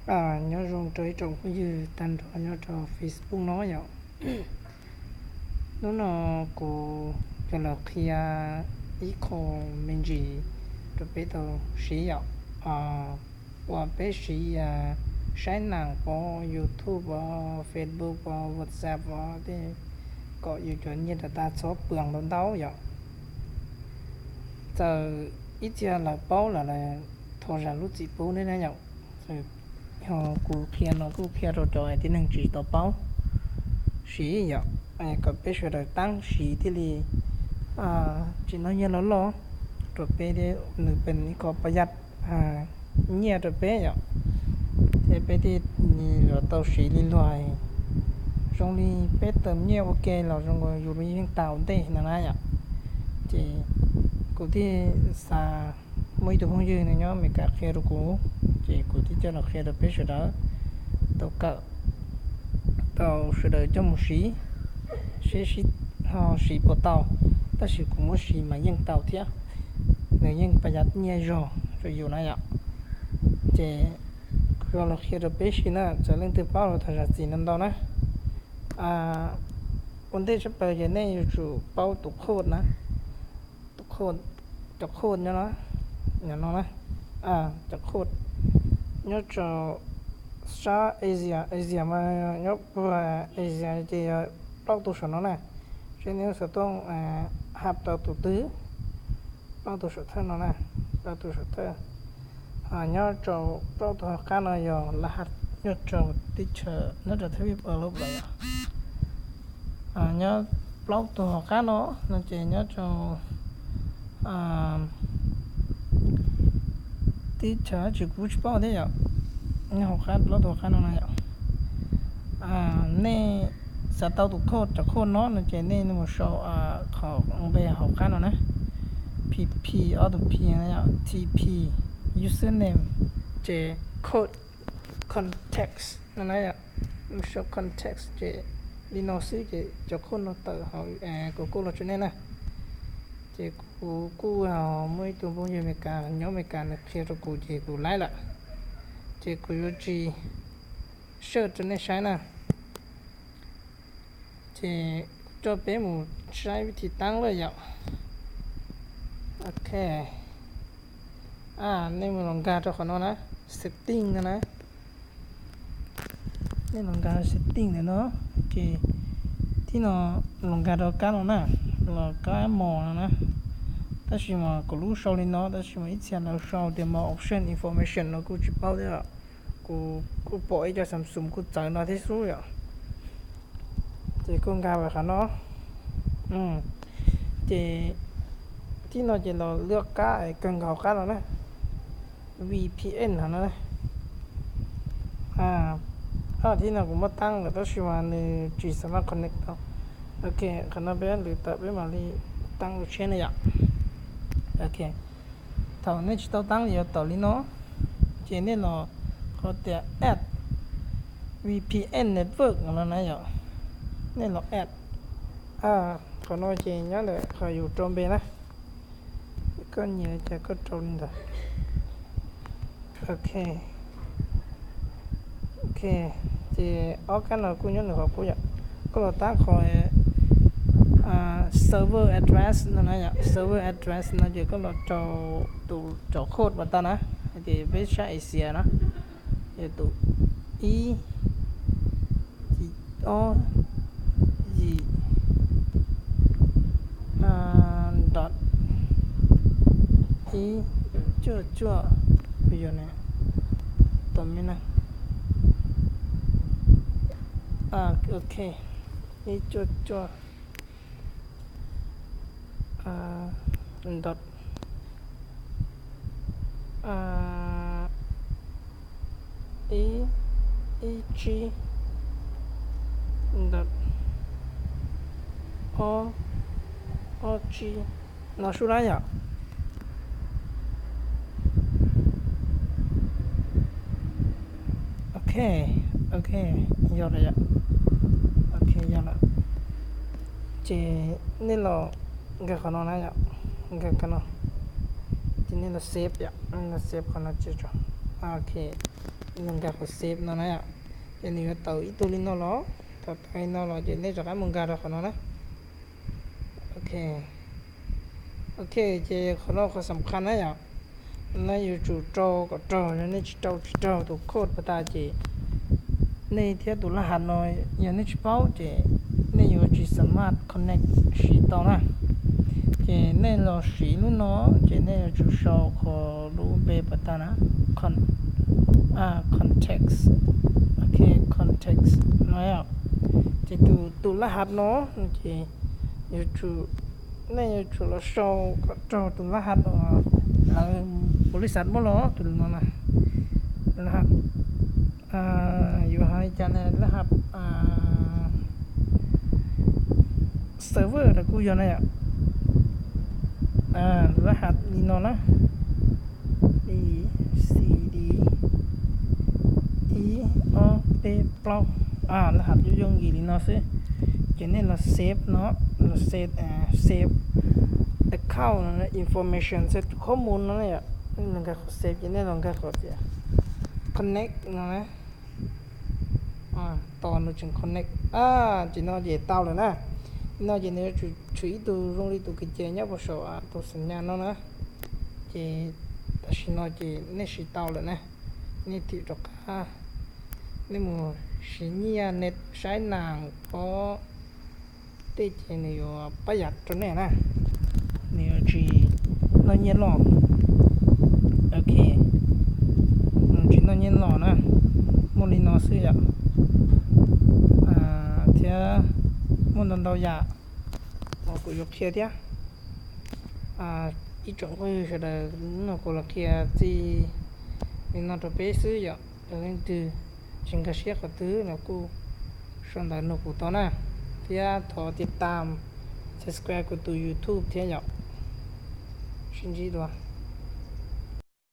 Nyob zoo rau ib tsoom phooj ywg tag nrho nyob rau Facebook no yom. Hnub no kuv yuav los qhia ib qho me ntsis rau peb tau siv yom. Uas peb siv saib nees pov YouTube pov Facebook pov WhatsApp pov tej, kom yus cov nyiaj rov tag txhob pw ntau ntau yom. Txawm ib txhia lawv paub lawm los thov zam lub txim pub nawb na yom. Ho kuv qhia no kuj qhia rau cov tib neeg tsis tau paub siv yom, kom peb sawv daws tab siv thiaj li tsis noj nyiaj loj loj, rau peb thiab nws pem ib qho pab yaj nyiaj rau peb yom. Thiab peb thiaj yuav tau siv li luag zoo li peb tawm nyiaj ua ke los zoo li yus lub yeej tau ntej no na yom. Ces kuv thiaj xav, muaj ib tug phooj ywg nws nyob Amelikas qhia rau kuv, ces kuv thiaj coj los qhia rau peb sawv daws tau kawm, tau sawv daws coj mus siv, seb ho siv puas tau. Tab sis kuv muab siv mas yeej tau thiab, nws yeej pab yaj nyiaj zog rau yus na yom. Ces kuv yuav los qhia rau peb siv na, txawm leej twg paub los thov zam txim ntau ntau na. Ua ntej tshaj plaws ces nej yuav tsum paub tus code na, tus code, cov code nyob no, no na, cov code nyob rau sab Asia, Asia mas nyob puag Asia ces yog plaub tug saum no na. Seb nej xov tooj hab tau tus twg, plaub tug saum thawj no na, plaub tug saum thawj. Nyob rau plaub tug hauv qab no yog laj has nyob rau teb chaws, nyob rau thawj vij pawg lub lawm yom. Nyob plaub tug hauv qab no, no ces nyob rau teb chaws tsis, kuv tsis paub thiab yom. Nyob hauv qab plaub tug hauv qab no na yom. Nej xav tau tus code, cov code no no ces nej mus sau qhov npe hauv qab no na, pp, ob tug p, tp, username, ces code, context no na yom. Mus sau context ces li no xwb ces cov code no tawm hauv kuv code los rau nej na. Ces kuv kuj muaj ib tug phooj ywg Amelikas, nyob Amelikas nws qhia rau kuv ces kuv laib lawm, ces kuv yuav tsis search rau nej saib na. Ces kuv coj peb mus saib vij thi tab lawm yom. Ok. Nej mus los nkag rau qhov no na, setting no na. Nej los nkag setting ntawm no, ces tib no los nkag rau kab no na, los kab mos no na. Tab sis mas kuv lub sau li no, tab sis mas ib txhia lawv sau tias more option, information no kuj tsis paub thiab. Kuv kuj pom ib co Samsung kuj txawv no thiab xwb yom. Ces kuj nkag qhov no. Ces tib no ces los lwaj qab kawg nkaus qab no na, V P N no na. Tib no kuv muab tab lawm tab sis mas nws tsis xav maj connect tau. Ok, qhov no peb lwm tawm peb mam li tab ua tshiab na yom. Ok, thaum nej tsis tau tab li yuav tawm li no, ces nej los qhov tias add V P N network no na yom. Nej los add, qhov no ces nyob ntawm qhov yus rau npe na. Koj nyiam cas koj rau li ntawd. Ok, ok, ces ob kab no kuj nyob nws qhov qub yom. Koj los tab qhov server address no na yom, server address no ces koj los rau tus cov code uas tau na, ces peb sab Asia na, yog tus ib, yim ob, yim, dot ib cuaj cuaj, yog ne, tom me na, ok, ib cuaj cuaj, dot ib, ib tsib, dot ob, ob tsib, no sub na yom. Ok, ok, yog lawm yom. Ok, yog lawm. Ces nej los nkag qhov no na yom, nkag qhov no. Ces nej los save yom, nej los save qhov no tso. Ok, Nkag qhov save no na yom. Ces nws yuav tawm ib tug li no los, thaum tawm li no los ces nej rov qab mus nkag rau qhov no na. Ok, ok, ces qhov no qhov xam khaj na yom. Nej yuav tsum rau kom raug, yog nej tsis rau tsis raug tus code pas tas ces nej thiab tus laj hav no, yog nej tsis paub ces nej yuav tsis xam maj connect siv tau na. Ces nej los siv lub no, ces nej yuav tsum sau qhov lub npe pas tas na, con context, ok, context no. Ces tus tus laj hav no ces yuav tsum, nej yuav tsum los sau kom raug tus laj hav uas lawv, ua li xav muab los tus no na, laj hav, yuav hais li cas ne, laj hav server los kuj yog na yom. Laj hav li no na, ib, xi, di, ib, ob, peb, plaub. Laj hav yooj yooj yim li no xwb. Ces nej los save no, los save, save account information, save tus khob mus no na yom. Nej los nkag qhov save ces nej los nkag qhov tias connect no na. Tos nws tseem connect. Ces no ces tau lawm na. No ces nws yuav tsum tshwm ib tug zoo li tus kwv ces nyob puag saum tus xam nyas no na. Ces tam sim no ces nej siv tau lawm na. Nej thim rov qab, nej mus siv nyiaj net saib nas pob tej ces nws yuav pab yam rau nej na. Nws yuav tsis noj nyiaj loj. Ok, nws tsis noj nyiaj loj na. Muaj li no xwb yom. Thiab muaj ntau ntau yam uas kuv yuav qhia thiab. Ib tsoom phooj ywg sawv daws, no kuv los qhia txij li no rau peb xwb yom. Yog leej twg tsis nkag siab qhov twg los kuj sau ntawv nug kuv tau na. Thiab thov tiv tam, subscribe kuv tus YouTube thiab yom. Sib ntsib dua.